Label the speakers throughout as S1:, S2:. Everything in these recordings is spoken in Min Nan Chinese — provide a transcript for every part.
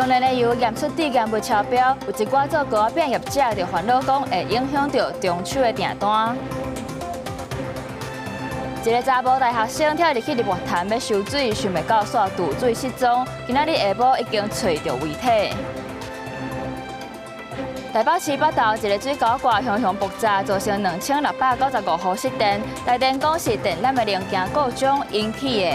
S1: 中煉的油驗出致癌物超標，有一寡做糕仔餅業者就煩惱講會影響著中秋的訂單。一个查埔大學生跳入去日月潭欲泅水，想袂到煞墜水失蹤。今仔日下晡已經揣著遺體。台北市北投一个水溝蓋雄雄爆炸，造成2695戶失電。台電講是電纜的零件故障引起的。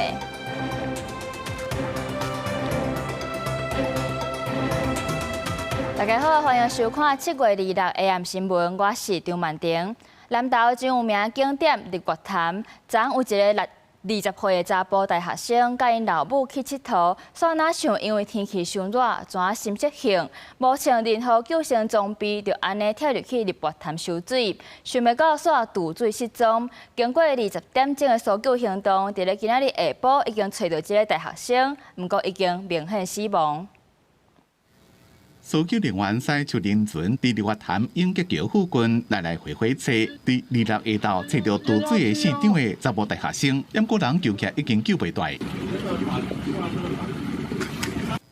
S1: 大家好，歡迎收看7月26 AM 新聞，我是張曼婷。南投真有名景點日月潭，昨昏有一个20歲的查埔大學生，佮𪜶老母去𨑨迌，煞若像因為天氣傷熱，怎心失衡，無穿任何救生裝備，就按呢跳入去日月潭泅水，想袂到煞墜水失蹤。經過20點鐘的搜救行動，佇咧今仔日下晡已經揣著這个大學生，毋過已經明顯死亡。
S2: 搜救人員駛出輪船，佇日月潭永吉橋附近來來回回揣，佇26下晝揣著墜水的姓張的查埔大學生，毋過人救起來已經救袂蹛。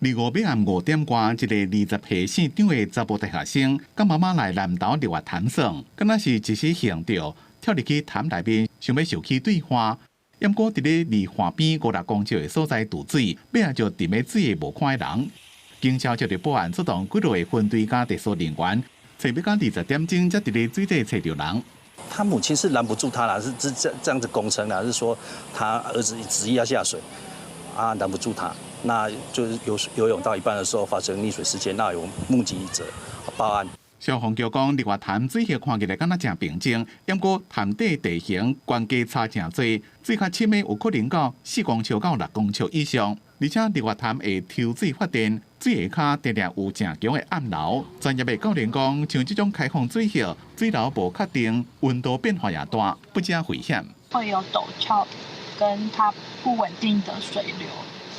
S2: 25尾暗5點外，一个20歲姓張的查埔大學生，佮媽媽來南投日月潭耍，敢若是一時興著，跳入去潭內面，想欲受氣對岸。毋過佇咧離岸邊5、6公尺的所在墜水，尾仔就沉佇水下無看的人。警消接著報案，出動幾落個分隊佮特搜人員，揣欲到20點鐘才佇咧水底揣著人。
S3: 他母親是攔不住他啦，是這樣子供稱啦，是說他兒子執意要下水，啊攔不住他，那就是游泳到一半的時候發生溺水事件，那有目擊者報案。
S2: 消防局講，日月潭水域看起來敢若誠平靜，毋過潭底地形懸低差誠濟，水較深的有可能到4公尺到6公尺以上，而且日月潭會抽水發電，水下跤定定有誠強的暗流。專業的教練講，像這種開放水域，水流無確定，溫度變化也大，不只危險。
S4: 會有陡峭跟它不穩定的水流，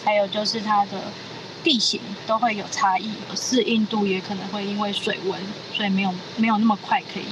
S4: 還有就是它的地形都會有差異，適應度也可能會因為水溫，所以沒有那麼快可以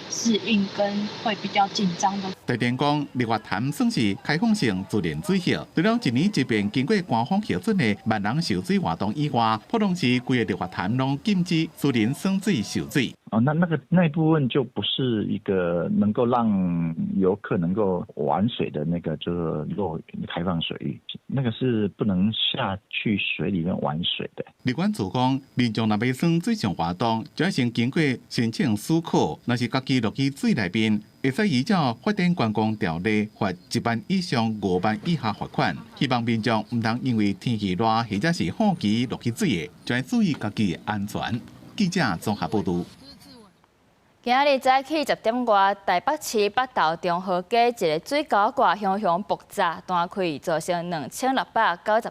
S4: 適應，跟會比較緊張的。
S2: 台電講，日月潭算是開放性自然水域，除了一年一遍經過官方核准的萬人泅水活動以外，普通時規個日月潭攏禁止私人耍水泅水。
S5: 哦，那個那一部分就不是一個能夠讓遊客能夠玩水的那個，就是落開放水域，那個是不能下去水裡面玩水的。
S2: 旅管處講，民眾若欲耍水上活動，就愛先經過申請許可，若是家己落去水內面，會使依照發展觀光條例罰1萬以上5萬以下罰款。希望民眾毋通因為天氣熱或者是好奇落去水的，就愛注意家己的安全。記者綜合報導。
S1: 今仔日早起10點外，台北市北投中和街一个水溝蓋雄雄爆炸斷開，造成2695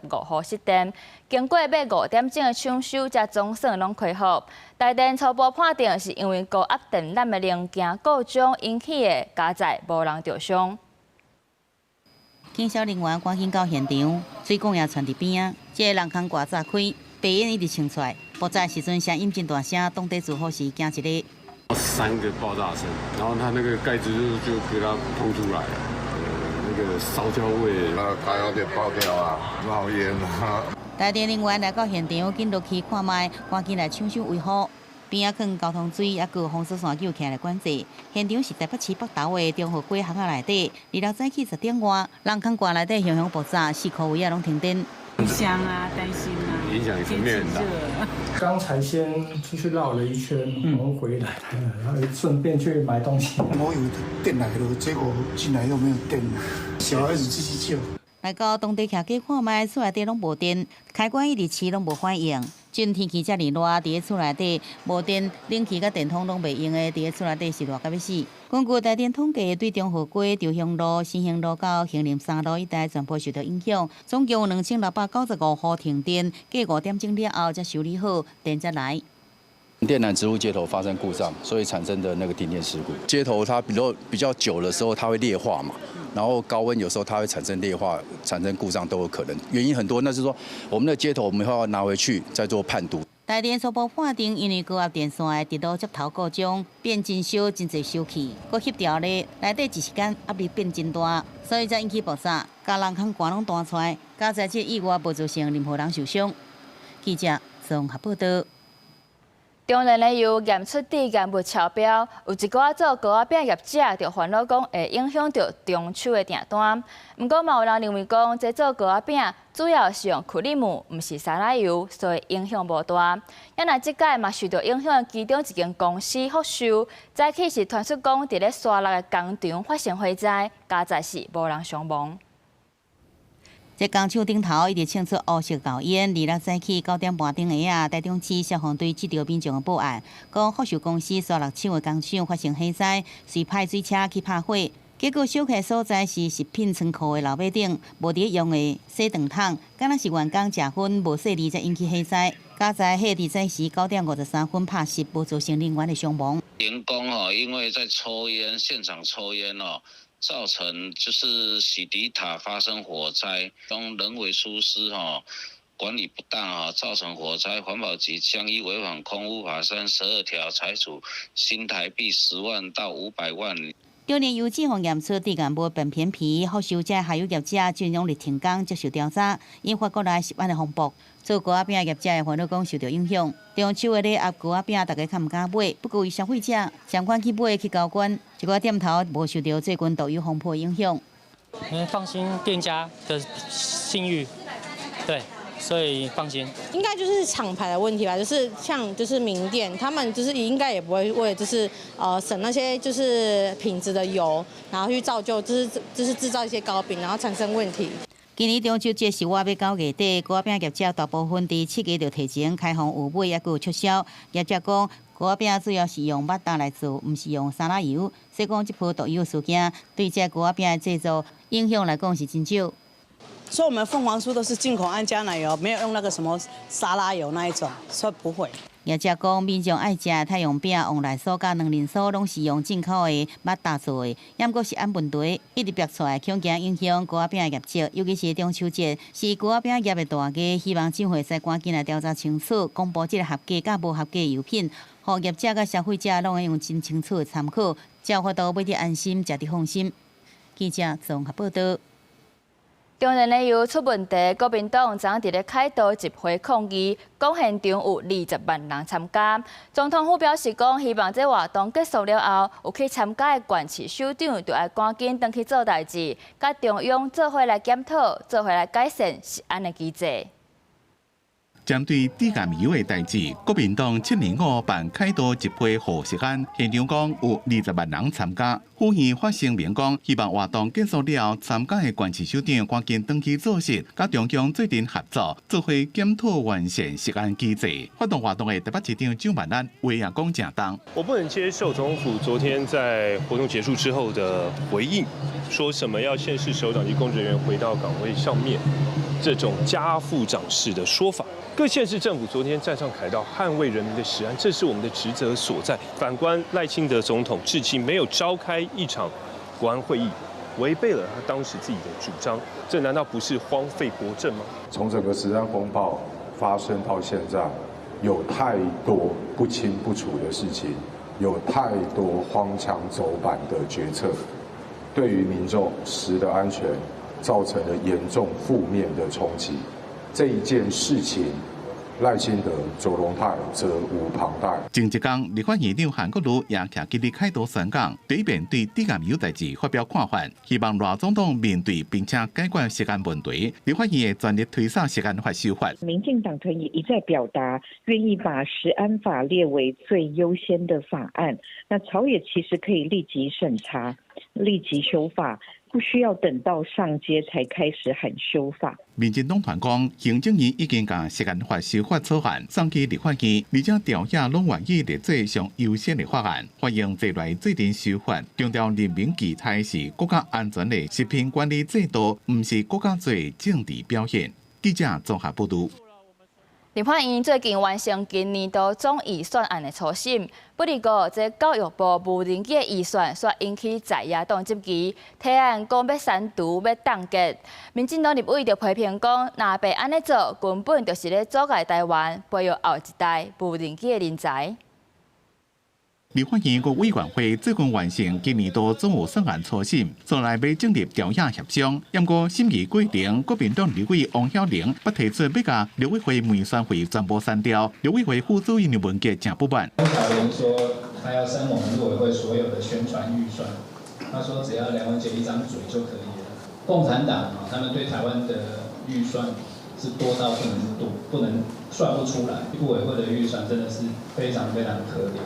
S1: 戶失電。經過欲5點鐘的搶修，才總算攏恢復。台電初步判定是因為高壓電纜的零件故障引起的，佳哉無人著傷。
S6: 警消人員趕緊到現場，水管也竄佇邊仔，這个人空蓋炸開，白煙一直衝出來。爆炸時陣聲音真大聲，當地住戶是驚一个。
S7: 三個爆炸聲，然後它那個蓋子就給它碰出來了，那個燒焦味，
S8: 啊，它有點爆掉啊，冒煙啊。
S6: 台電人員來到現場，緊落去看覓，趕緊來搶修維護。邊仔囥交通錐，抑閣有封鎖線救起來管制。現場是台北市北投的中和街巷仔內底，26早起10點外，人空蓋內底雄雄爆炸，四箍圍仔攏停電。
S9: 緊張啊，擔心啊，
S7: 影響層面很大。
S10: 剛才先出去繞了一圈，然後回來，然後順便去買東西。
S11: 我以為電來了，結果進來又沒有電了，小孩子繼續救。
S6: 來到當地徛家看覓，厝內底攏無電，開關一直試攏無反應。陣天氣遮爾熱，佇咧厝內底無電，冷氣佮電筒攏袂用的，佇咧厝內底是熱甲欲死。根據台電統計，對中和街、長興路、新興路到興林三路一帶全部受到影響，總共有2695戶停電，過5點鐘了後才修理好，電才來。
S12: 電纜植入接頭發生故障，所以產生的那個停電事故。接頭它比較久的時候，它會劣化嘛，然後高溫有時候它會產生劣化，產生故障都有可能。原因很多，那是說我們的接頭我們要拿回去再做判讀。
S6: 台電初步判定，因為高壓電線的直路接頭故障，變真燒，真濟燒氣，閣翕掉咧，內底一時間壓力變真大，所以才引起爆炸，共人空蓋攏彈出來。佳哉這意外無造成任何人受傷。記者綜綜合報道。
S1: 中煉的油驗出致癌物超標，有一寡做糕仔餅業者就煩惱講會影響著中秋的訂單。毋過嘛有人認為講，這做糕仔餅主要是用克里姆，毋是沙拉油，所以影響無大。啊若這擺嘛受著影響的其中一間公司福壽，早起是傳出講佇咧沙鹿的工廠發生火災，佳哉是無人傷亡。
S6: 這工廠頂頭一直衝出烏色厚煙，26早起9點半鐘下啊，台中市消防隊接著民眾的報案，講福壽公司沙鹿廠的工廠發生火災，隨派水車去拍火，結果燒起所在是食品倉庫的樓尾頂，無佇咧用的洗頓桶，敢若是員工食薰無細膩才引起火災。佳哉火佇早時9點53分拍熄，無造成人員的傷亡。
S13: 員工吼，因為在抽菸，現場抽菸哦。造成就是洗滌塔發生火災，當人為疏失吼，管理不當啊，造成火災，環保局將依違反空污法32條，裁處新台幣10萬到500萬。
S6: 中煉油脂予驗出致癌物苯偏鈹，福壽這下游業者盡量日停工接受調查，引發國內食安的風波。做糕仔餅業者的煩惱講受著影響，中秋的禮盒糕仔餅大家較毋敢買，不過有消費者相款去買去交關，一寡店頭無受著最近毒油風波影響。
S14: 嗯，放心店家的信譽，對，所以放心。
S15: 應該就是廠牌的問題吧，就是像就是名店，他們就是應該也不會為就是省那些就是品質的油，然後去造就就是製造一些糕餅，然後產生問題。
S6: 今年中秋節是倚欲到月底，糕仔餅業者大部分佇7月就提前開放預買，抑閣有促銷。業者講，糕仔餅主要是用肉乾來做，毋是用沙拉油。所以講，這波毒油事件對這糕仔餅的製作影響來講是真少。
S16: 所以，我們鳳凰酥都是進口安佳奶油，沒有用那個什麼沙拉油那一種，所以不會。
S6: 業者講，民眾愛食太陽餅、旺來酥佮卵仁酥，攏是用進口的肉乾做的，猶閣食安問題一直爆出來，恐驚影響糕仔餅的業績，尤其是中秋節是糕仔餅業的大忌，希望政府會使趕緊來調查清楚，公布這个合格佮無合格的油品，予業者佮消費者攏會用真清楚的參考，才有法度買得安心，食得放心。記者綜合報道。
S1: 中煉的油出問題，國民黨昨佇咧凱道集會抗議，講現場有20萬人參加。總統府表示講，希望這活動結束了後，有去參加的縣市首長就愛趕緊轉去做代誌，佮中央做伙來檢討，做伙來改善食安的機制。
S2: 針對致癌油的代誌，國民黨725辦凱道集會護食安，現場講有20萬人參加。府院發聲明講，希望活動結束了後，參加的縣市首長趕緊轉去做事，佮中央做陣合作，做伙檢討完善食安機制。發動活動的台北市長蔣萬安話也講誠重。
S17: 我不能接受總統府昨天在活動結束之後的回應，說什麼要縣市首長及公職人員回到崗位上面，這種家父長式的說法。各縣市政府昨天站上凱道，捍衛人民的食安，這是我們的職責所在。反觀賴清德總統至今沒有召開一場國安會議，違背了他當時自己的主張，這難道不是荒廢國政嗎？
S8: 從整個食安風暴發生到現在，有太多不清不楚的事情，有太多荒腔走板的決策，對於民眾食的安全造成了嚴重負面的衝擊。這一件事情，賴清德、卓榮泰責無旁貸。
S2: 前一工，立法院長韓國瑜也徛佇咧凱道宣講，第一遍對致癌油代誌發表看法，希望賴總統面對並且解決食安問題。立法院會全力推動食安法修法。
S18: 民進黨團也一再表達願意把食安法列為最優先的法案。那朝野其實可以立即審查、立即修法。不需要等到上街才開始喊修法。
S2: 民進黨團講，行政院已經共食安法修法草案送去立法院，而且朝野攏願意列做上優先的法案，歡迎齊來做陣修法。強調人民期待是國家安全的食品管理制度，毋是國家做政治表現。記者綜合報導。
S1: 立法院最近完成今年度總預算案的初審，不過這教育部無人機的預算煞引起在野黨質疑，提案講欲刪除、欲凍結。民進黨立委就批評講，若白按呢做，根本就是咧阻礙台灣培育後一代無人機的人才。
S2: 立法院閣委員會最近完成今年度總預算案初審，將來欲進入朝野協商。毋過審議過程，國民黨立委王曉玲捌提出欲共陸委會文宣費全部刪掉，陸委會副主任林文傑誠不滿。
S19: 王曉玲說，他要刪我們陸委會所有的宣傳預算，他說只要梁文傑一張嘴就可以了。共產黨啊，他們對台灣的預算是多到不能多，不能算不出來。陸委會的預算真的是非常非常可憐。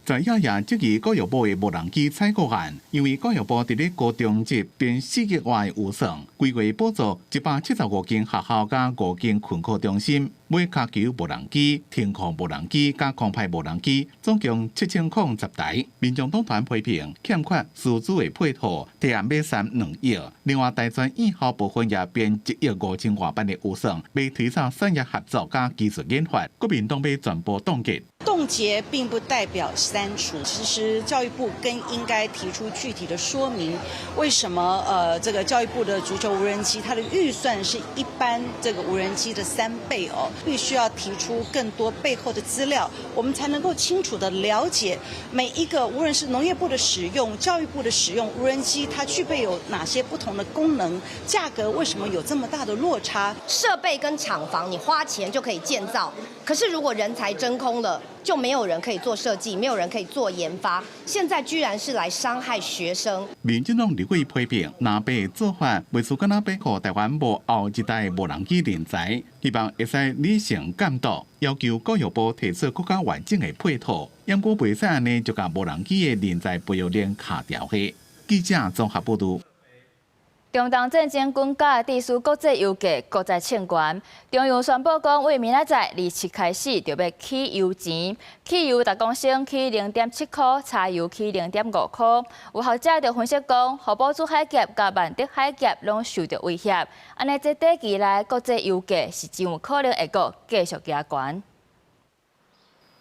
S2: 在野也質疑教育部的無人機採購案，因為教育部佇咧高中職編4億外預算，規劃補助175間學校佮5間訓課中心，買跤球無人機、程控無人機佮空拍無人機，總共7010台。民眾黨團批評欠缺師資的配套，提案欲刪2億。另外，大專院校部分也編1億5000外萬的預算，欲推動產業合作佮技術研發。國民黨欲全部凍結。
S20: 凍結並不代表刪除，其實教育部更應該提出具體的說明，為什麼這個教育部的足球無人機，它的預算是一般這個無人機的3倍哦，必須要提出更多背後的資料，我們才能夠清楚的了解每一個無論是農業部的使用、教育部的使用無人機，它具備有哪些不同的功能，價格為什麼有這麼大的落差？
S21: 設備跟廠房你花錢就可以建造，可是如果人才真空了，就沒有人可以做設計，沒有人可以做研發。現在居然是來傷害學生。
S2: 民進黨立委批評藍白做法，袂輸敢若欲予台灣無後一代無人機人才，希望會使理性監督，要求教育部提出閣較完整的配套，毋過袂使按呢就共無人機的人才培育鏈卡牢去。記者綜合報導。
S1: 中東戰爭滾絞，致使國際油價閣再衝懸。中油宣布講，為明仔載27開始就欲起油錢，汽油逐公升起0.7箍，柴油起0.5箍。有學者就分析講，荷姆茲海峽佮曼德海峽攏受著威脅，按呢這短期內國際油價是真有可能會閣繼續加懸。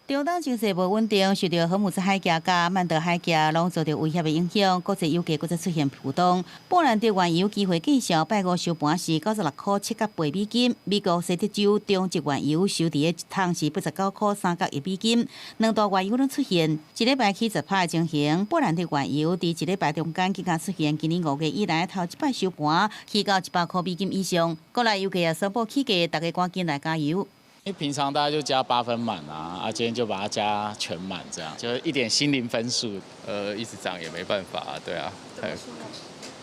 S6: 中東情勢無穩定，受著荷姆茲海峽佮曼德海峽攏遭著威脅的影響，國際油價閣再出現浮動。布蘭特原油期貨價上拜五收盤是96箍7角8美金，美國西德州中級原油收佇咧一桶是89箍3角1美金。兩大原油攏出現一禮拜起10趴的情形。布蘭特原油佇一禮拜中間更加出現今年5月以來頭一擺收盤起到100箍美金以上。國內油價也宣布起價，大家趕緊來加油。
S22: 因為平常大家就加8分滿啊，啊，今天就把它加全滿，這樣就一點心靈分數。
S23: 一直漲也沒辦法啊，對啊，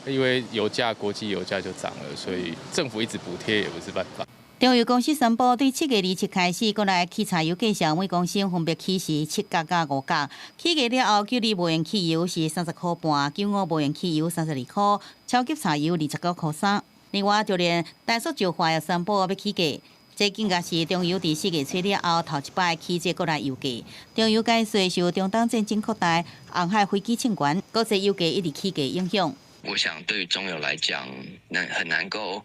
S23: 因為油價國際油價就漲了，所以政府一直補貼也不是辦法。
S6: 中油公司宣布，對7月27開始，國內汽柴油價數每公升分別起是7角佮5角。起價了後，92無鉛汽油是30箍半，95無鉛汽油32箍，超級柴油29箍3。另外，就連台塑石化也宣布欲起價。這更加是中油佇4月初了後頭一擺起這國內油價。中油解說受中東戰爭擴大、紅海危機衝懸、國際油價一直起價影響。
S24: 我想對於中油來講，難很難夠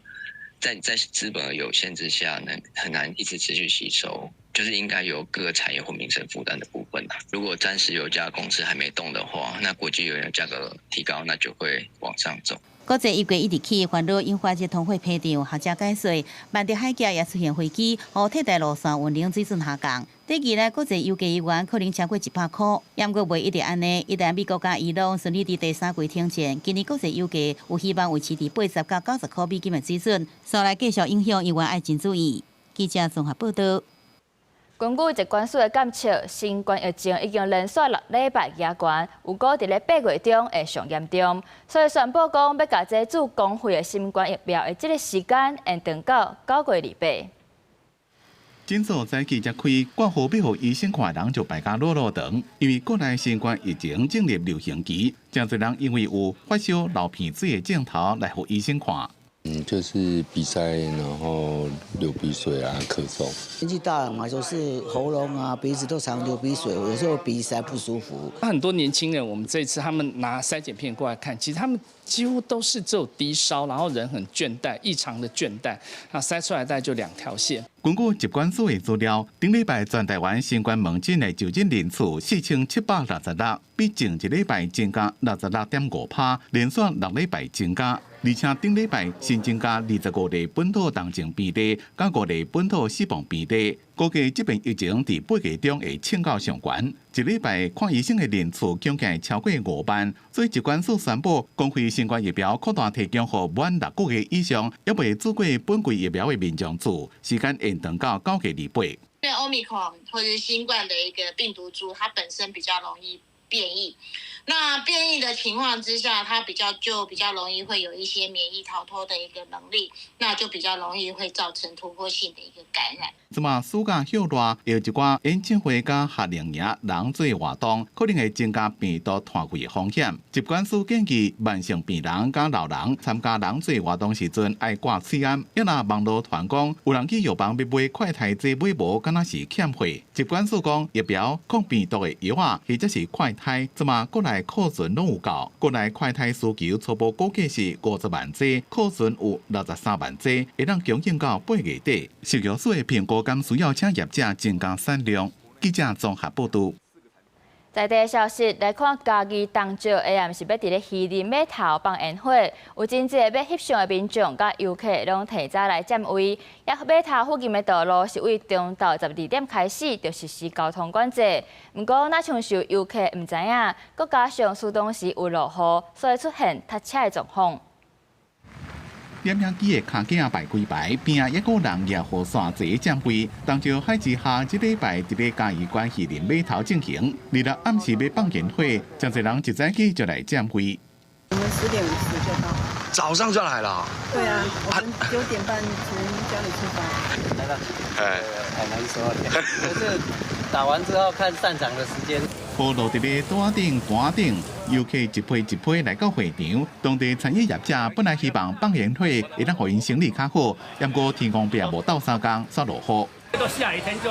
S24: 在資本有限之下，能很難一直持續吸收，就是應該由各個產業或民生負擔的部分。如果暫時油價公司還沒動的話，那國際油價格提高，那就會往上走。
S6: 國際油價一直起，煩惱引發這通貨膨脹。學者解說，曼德海峽也出現危機，予替代路線運能水準下降。短期內國際油價猶原可能超過100箍，毋過袂一定按呢。一旦美國佮伊朗順利佇第三季停戰，今年國際油價有希望維持佇80到90箍美金的水準，所來繼續影響猶原愛真注意。記者綜合報導。
S1: 根據疾管署的監測，新冠疫情已經連續6禮拜加懸，預估佇咧8月中會上嚴重，所以宣布講欲共這注公費的新冠疫苗的這个時間延長到9月28。
S2: 診所早起才開，掛號欲予醫生看的人就排甲落落長，因為國內新冠疫情進入流行期，誠濟人因為有發燒、流鼻水的症頭來予醫生看。
S25: 就是鼻塞，然後流鼻水啊，咳嗽。
S26: 年紀大了嘛，就是喉嚨啊、鼻子都常流鼻水，有時候鼻塞不舒服。
S27: 很多年輕人，我們這次他們拿篩檢片過來看，其實他們幾乎都是只有低燒，然後人很倦怠，異常的倦怠。那篩出來大概就2條線。
S2: 根據疾管署的資料，頂禮拜全台灣新冠門診的就診人次4766，比前一禮拜增加66.5%，連續6禮拜增加。而且頂禮拜新增加25例本土重症病例，佮5例本土死亡病例。估計這遍疫情佇8月中會衝到上懸，一禮拜看醫生的人數總計超過5萬，所以疾管署宣布，公費新冠疫苗擴大提供予滿6個月以上，猶未注過本劑疫苗的民眾注，時間延長到9月28。
S3: 因為 Omicron 或者新冠的一個病毒株，它本身比較容易變異，那變異的情況之下，它就比較容易會有一些免疫逃脫的一個能力，那就比較容易會造成突破性的一個感染。
S2: 這馬暑假歇熱，有一寡演唱會佮夏令營人做活動，可能會增加病毒傳遞的風險。疾管署建議慢性病人佮老人參加人濟活動時陣愛掛喙罨。抑若網路傳講有人去藥房欲買快篩劑買無，敢若是欠貨。疾管署講疫苗抗病毒的藥仔，或者是快篩，這馬國內庫存攏有夠。國內快篩需求初步估計是50萬劑，庫存有63萬劑，會當供應到8月底。食藥署會評估敢需要請業者增加產量。記者綜合報導。
S1: 在地消息來看，嘉義東石下暗時欲佇咧漁人碼頭放煙火，有真濟欲翕相的民眾佮遊客攏提早來佔位。遐碼頭附近的道路是對中晝12點開始就實施交通管制。毋過，若像是遊客毋知影，閣加上事當時有落雨，所以出現塞車的狀況。
S2: 攝影機的跤架排規排，邊仔抑閣有人舉雨傘坐佔位。東石海之夏，這禮拜佇咧嘉義縣漁人碼頭進行，26暗時欲放煙火，誠濟人一早起就來佔位。
S4: 我們10點50就到。
S5: 早上就來了。
S4: 對啊，我們9點半從家裡出發。
S7: 來到幾點？哎，很難說。就是打完之後看散場的時間。
S2: 雨落佇咧桌仔頂、盤頂，遊客一批一批來到會場。當地餐飲業者本來希望放煙火會當予𪜶生意較好，毋過天公伯無鬥相共，煞落雨。
S9: 到下雨天就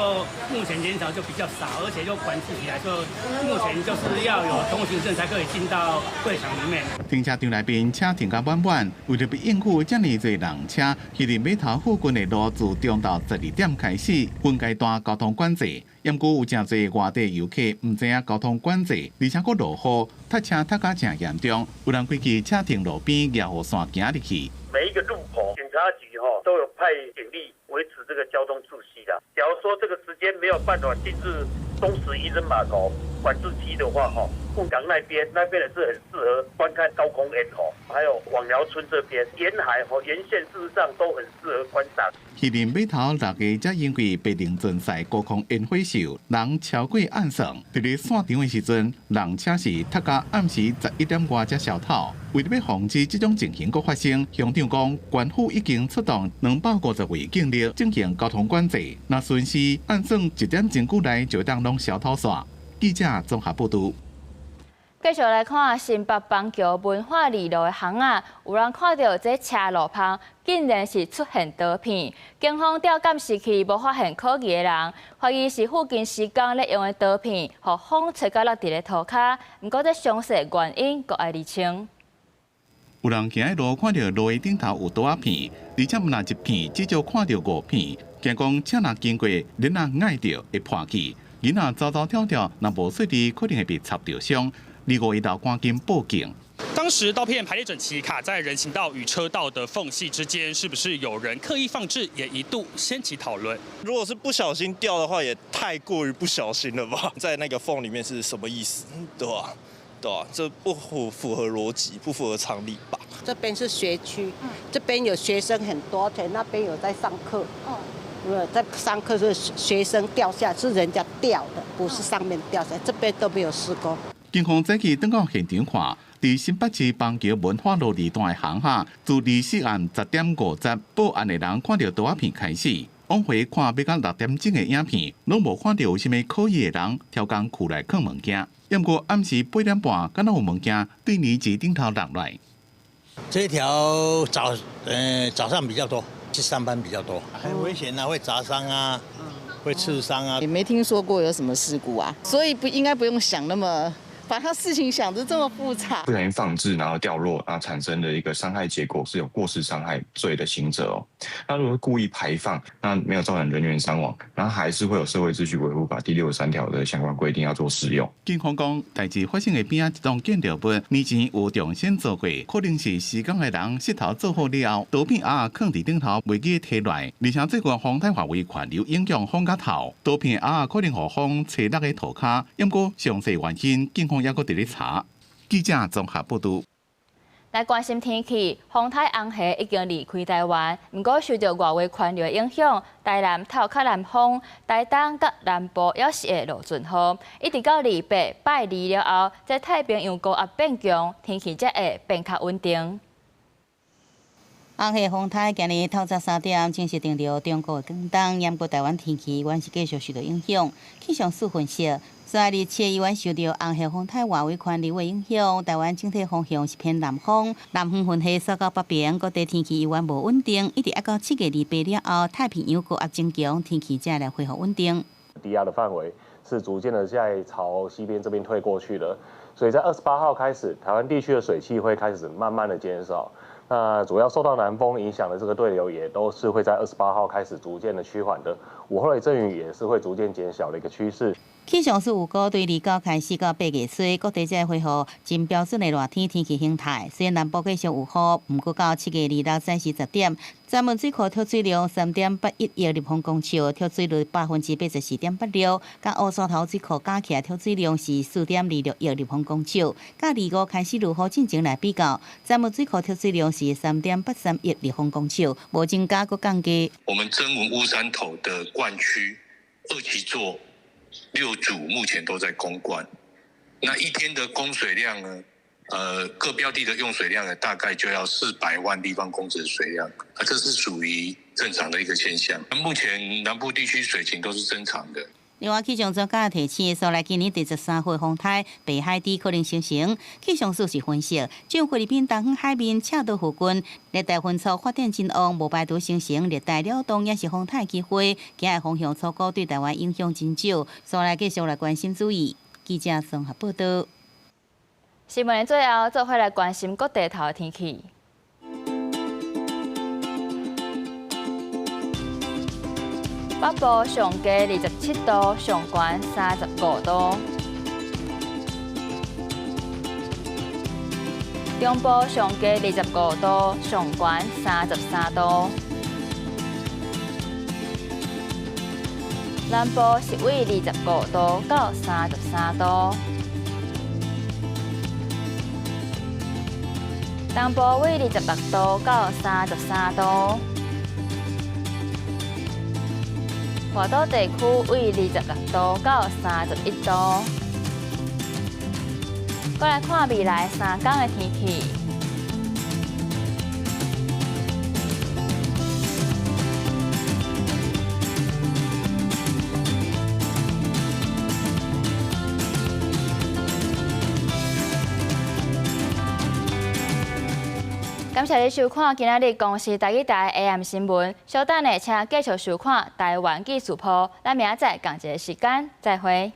S9: 目前人潮就比較少，而且又管制起來，就目前就是要有通行證才可以進到會場裡面。
S2: 停車場內面車停甲滿滿，為著欲應付遮爾濟人車，漁人碼頭附近的路自中晝12點開始分階段交通管制。毋過有誠濟外地遊客毋知影交通管制，而且閣落雨，塞車塞甲誠嚴重，有人規支車停路邊，舉雨傘行入去。
S10: 每一個路口，警察局哈都有派警力維持這個交通秩序的。假如說這個時間沒有辦法進入東石漁人碼頭管制區的話，哈，鳳港那邊也是很適合觀看高空煙火，還有網寮村這邊沿海和沿線，事實上都很適合觀賞。
S2: 漁人碼頭6月才因為白龍船賽高空煙火秀，人超過按算。佇咧散場的時陣，人車是塞到暗時11點外才消透。為著欲防止這種情形閣發生，鄉長講，縣府已經出動250位警力進行交通管制。若巡視按算1點鐘久內就當攏消透煞。記者綜合報導。
S1: 繼續來看新北板橋文化二路的巷仔，有人看著這車路旁竟然是出現刀片，警方調監視器無發現可疑的人，懷疑是附近施工咧用的刀片，予風吹甲落佇咧塗跤。毋過這詳細原因閣愛釐清。
S2: 有人行佇路看著路的頂頭有刀仔片，而且毋但一片，至少看著五片。驚講車若經過，鏈仔礙著會破去，囡仔走走跳跳，若無細膩，可能會被插著傷。25日趕緊報警。
S11: 當時刀片排列整齊，卡在人行道與車道的縫隙之間，是不是有人刻意放置？也一度掀起討論。
S28: 如果是不小心掉的話，也太過於不小心了吧？在那個縫裡面是什麼意思？對吧？對吧？這不符合邏輯，不符合常理吧？
S29: 這邊是學區，這邊有學生很多，且那邊有在上課。在上課是學生掉下，是人家掉的，不是上面掉下來。這邊都沒有施工。
S2: 警方早起轉到現場看，佇新北市板橋文化路二段的巷仔，自24暗10點50報案的人看著刀仔片開始，往回看欲到6點鐘的影片，攏無看著有啥物可疑的人佻工庫內囥物件。毋過暗時8點半，敢若有物件對泥池頂頭落來。
S30: 這條早上比較多，去上班比較多，很危險啊，會砸傷啊，會刺傷啊。
S31: 也沒聽說過有什麼事故啊，所以不應該不用想那麼
S5: 把他事情想得這麼複雜。
S8: 不小心放置，然後掉落，然後產生的一個傷害結果是有過失傷害罪的刑責哦。那如果故意排放，那沒有造成人員傷亡，然後還是會有社會秩序維護法第63條的相關規定要做適用。
S2: 警方講，代誌發生的邊仔一棟建築物，年前有重新做過，可能是施工的人石頭做好了後，刀片仔囥佇頂頭，袂記提來，而且最近風颱外圍環流影響風較透，刀片仔可能予風吹落去塗跤，毋過詳細原因，警方猶閣佇咧查。記者綜合報導。
S1: 來關心天氣，風颱紅霞已經離開台灣，毋過受著外圍環流的影響，台南透較南風，台東佮南部猶是會落陣雨。一直到28拜二了後，這太平洋高壓變強，天氣才會變較穩定。
S6: 紅霞風颱今日透早3點正式登陸中國的廣東，毋過台灣天氣猶是繼續受到影響。氣象署分析，煞來27猶原受著紅霞風颱外圍環流的影響，台灣整體風向是偏南風，南方雲系掃到北邊，各地天氣猶原無穩定。一直愛到7月28了後，太平洋高壓增強，天氣才來恢復穩定。
S12: 低壓的範圍是逐漸的在朝西邊這邊退過去的，所以在28號開始，台灣地區的水汽會開始慢慢的減少。那主要受到南風影響的這個對流，也都是會在28號開始逐漸的趨緩的。午後的陣雨也是會逐漸減小的一個趨勢。
S6: 氣象署預估，對29開始到8月初，各地才會恢復真標準的熱天天氣形態。雖然南部繼續有雨，毋過到7月26早時10點，曾文水庫蓄水量3.81億立方公尺，蓄水率84.86%。佮烏山頭水庫加起來蓄水量是4.26億立方公尺。佮25開始落雨進前來比較，曾文水庫蓄水量是3.83億立方公尺，無增加閣降低。
S13: 我們曾文烏山頭的灌區二期座6組目前都在供灌，那一天的供水量呢？各標的的用水量呢，大概就要400萬立方公尺的水量，啊，這是屬於正常的一個現象。目前南部地區水情都是正常的。
S6: 另外，氣象專家提醒，煞來今年第13號風颱白海豬可能生成。氣象署是分析，將菲律賓東方海面赤道附近熱帶雲簇發展真旺，無排除生成熱帶擾動，抑是風颱機會。今日風向初估對台灣影響真少，煞來繼續來關心注意。記者綜合報導。
S1: 新聞的最後，做伙來關心各地頭的天氣。北部上低27度，上懸35度。中部上低25度，上懸33度。南部是為25度到33度。東部為26度到33度。外島地區為26度到31度。過來看未來3天的天氣。感謝你收看今仔日公視台語台 AM 新聞。稍等下，請繼續收看台灣記事簿。咱明仔載仝一个時間再會。